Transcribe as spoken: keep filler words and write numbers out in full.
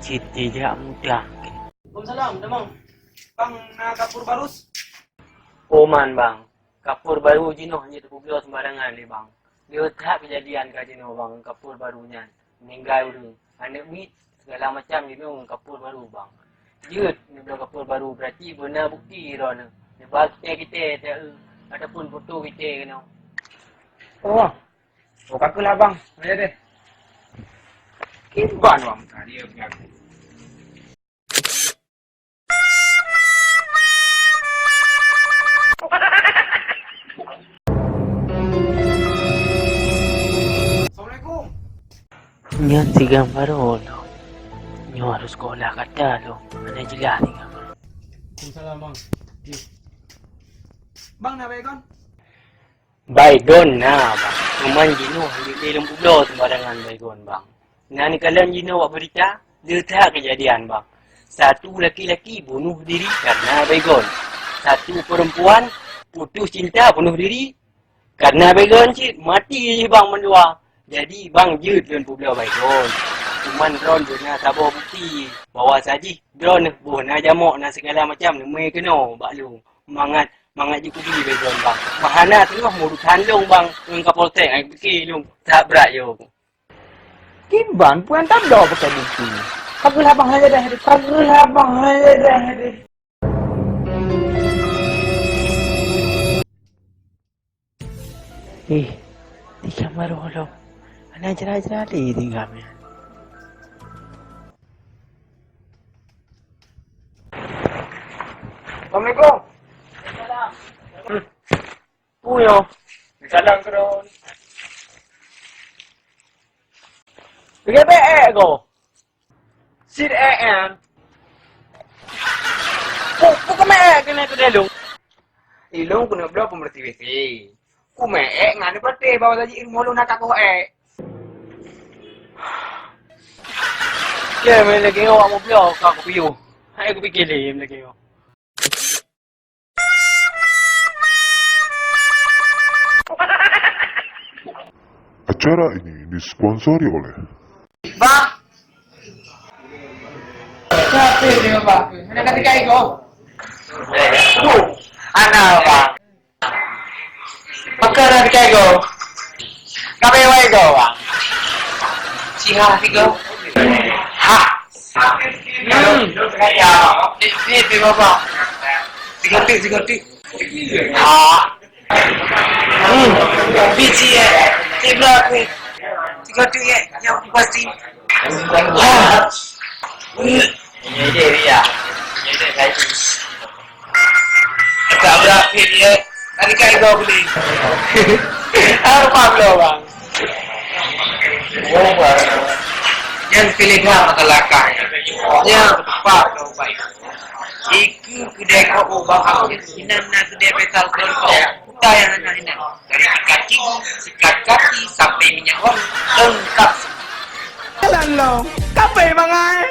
Siti jak mudah. Waalaikumsalam, Damang. Bang, na kapur barus? Oman, Bang. Kapur baru jinoe hana teupubloe sembarangan lé, Bang. Jeuet that keujadian ka jinoe, Bang, kapur baru nyan. Meuninggai ureuëng, aneuk miet, segala macam jinoe ngon kapur baru, Bang. Jeuet neubloe kapur baru, berarti beuna bukti droeneuh. Neuba kitai-kitai teuh, ataupun foto kitai keunoe. Oh, oh, ka keuh lah, Bang. Ya deh. Kiban wang tadi ya pengaku. Assalamualaikum. Nyan si Gam baru lo. Nyoe harus sekolah kata lo. Mana jelas ni Gam? Waalaikumsalam, Bang. Bang, na Baygon? Baygon na, Bang. Cuman jinoe hana lé lôn publoe sembarangan Baygon, Bang. Na neukalon jinoe bak beurita, le that keujadian, Bang. Satu laki-laki bunuh diri karena Baygon. Satu perempuan putus cinta bunuh diri karena Baygon cit. Mati jih, Bang, mandua. Jadi, Bang, jeuet lôn publoe Baygon. Cuman droen beuna saboh bukti bahwa sajih droen boh na jamok, na segala macam neumui keunoe bak lôn. Mangat, mangat jikubi Baygon, Bang. Mahana teungoh meurusan lôn, Bang, ngon Kapolsek, ai pike lôn that brat yo. Kiban peue nyang tabloe pakai bukti? Ka geulah bang hai dah deh. Ka geulah bang hai dah deh. Ih, di kamar holom. Ana jera-jera di tinggal ni. Assalamualaikum. Waalaikumsalam. Hmm. Peue nyoe? Salam keudroe. Lagèe bèk èk ko. Sit èk nyan. Pu-, pu keumeung èk keuneuk keudéh lôn. Ilôn keuneuk bloe peumeureuti W C. Keumeung èk ngon neupatéh bahwa saji rumoh lôn na ka koh èk. Lé, meunan lagèe nyoe awak meubloe ka kupiôh. Hai kupike lé meunan lagèe nyoe. Acara ini disponsori oleh. Bah. Siapa dia, Bah? Mana kata kai kau? Duh, anak, Bah. Pakon na tikai go? Ka bèe wai go, Bang? Siha tiga. Ha. Hmm. Ya. Di, di, di bawah. Tiga tik, tiga tik. Ha. Hmm. Biji, eh. Tiga tik. Tiga tik, eh. Yang pasti. Ha. Hmm. Ini dia, Ria. Ini dia, saya. Agak berakhir dia. Tadi kan kau beli. Apa belum, Bang? Oh, Bang. Jangan pilih dah makan lakah. Ya, tepat kau baik. Iku kedai kau, oh, Bang. Inan nak kedai metal kau. Kita yang hanya inan. Dari sikat gigi, sikat kaki, sampai minyak wangi. Lengkap semua. Jalan long. Kape mangai.